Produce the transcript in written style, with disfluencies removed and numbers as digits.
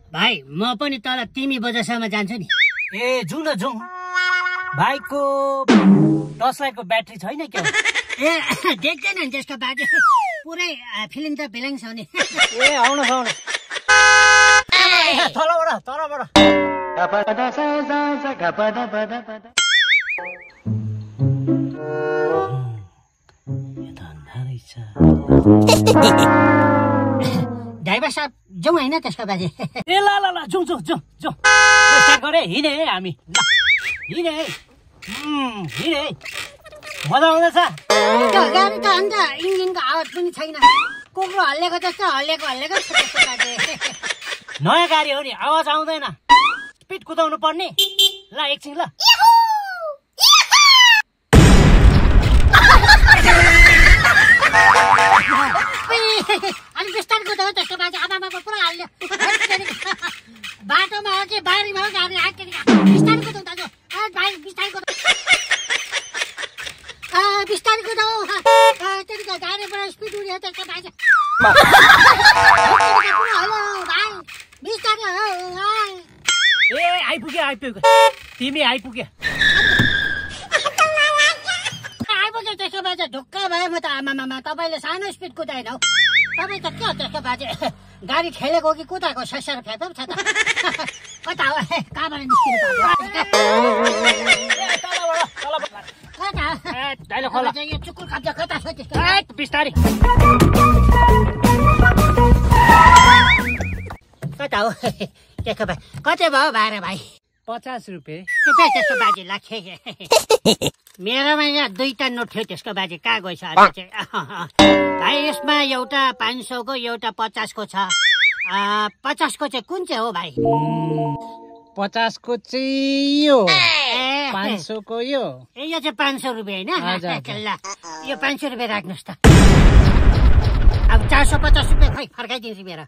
भाइ म पनि तल तिमी बजारसम्म जान्छु नि। ए जाउँ न जाउँ। भाइको टर्चलाइटको ब्याट्री छैन क्या? ए देख्दैन नि त्यसको बाटो पुरै फिल्म त बेलाङ छ नि। ए आउनुहोस् आउनुहोस् तलबाट तलबाट। ड्राइभर साहब जाउँ होइन त्यसको बाजे? ए ल ल ल जाउँ जाउँ जाउँ जाउँ। स्टार्ट गरे हिँडे है हामी। ल हिँडे है हिँडे है। मजा आउँदैछ? त्यो गाडी त अन्त इन्जिनको आवाज पनि छैन, कुकुर हल्लेको जस्तो हल्लेको त्यसको बाजे। नयाँ गाडी हो नि आवाज आउँदैन, स्पिड कुदाउनु पर्ने। ल एकछिन ल। अलिक बिस्तारै कुदाऊ त्यसको बाजे। आमामा पुरा हाल्यो बाटोमा हो कि बारीमा हो गाडी बिस्तारै कुदाऊ दाजु। भाइ बिस्तारै कुदाऊ बिस्तारै कुदाऊ। त्यतिको गाडीबाट स्पिड उड्यो त्यसको बाजे। पुरा हाल्यो भाइ बिस्तारै हो। ए आइपुग्यो आइपुग्यो तिमी आइपुग्यो। आइपुग्यो त्यसको बाजे। ढुक्क भयो म त। आमामा तपाईँले सानो स्पिड कुदाएन हौ। तपाईँ त के हो त्यसको बाजे? गाडी ठेलेको कि कुदाएको ससर फ्याप छ त। कता हो कहाँबाट निस्किनु कता यो चुकुर कब्जा कता छ त्यसको? बिस्तारै कता हो त्यसको बाजे? कति भयो भाडा भाइ? 50 रुपियाँ। त्यसको बाजे लाखे मेरोमा यहाँ 2टा नोट थियो त्यसको बाजे। कहाँ गएछ भाइ? यसमा एउटा 500 को एउटा 50 को छ। 50 को चाहिँ कुन चाहिँ हो भाइ? 50 को चाहिँ यो, 500 को यो। ए यो चाहिँ 500 रुपियाँ होइन? ल यो 500 रुपियाँ राख्नुहोस् त। अब 450 रुपियाँ खै फर्काइदिन्छु मेरो।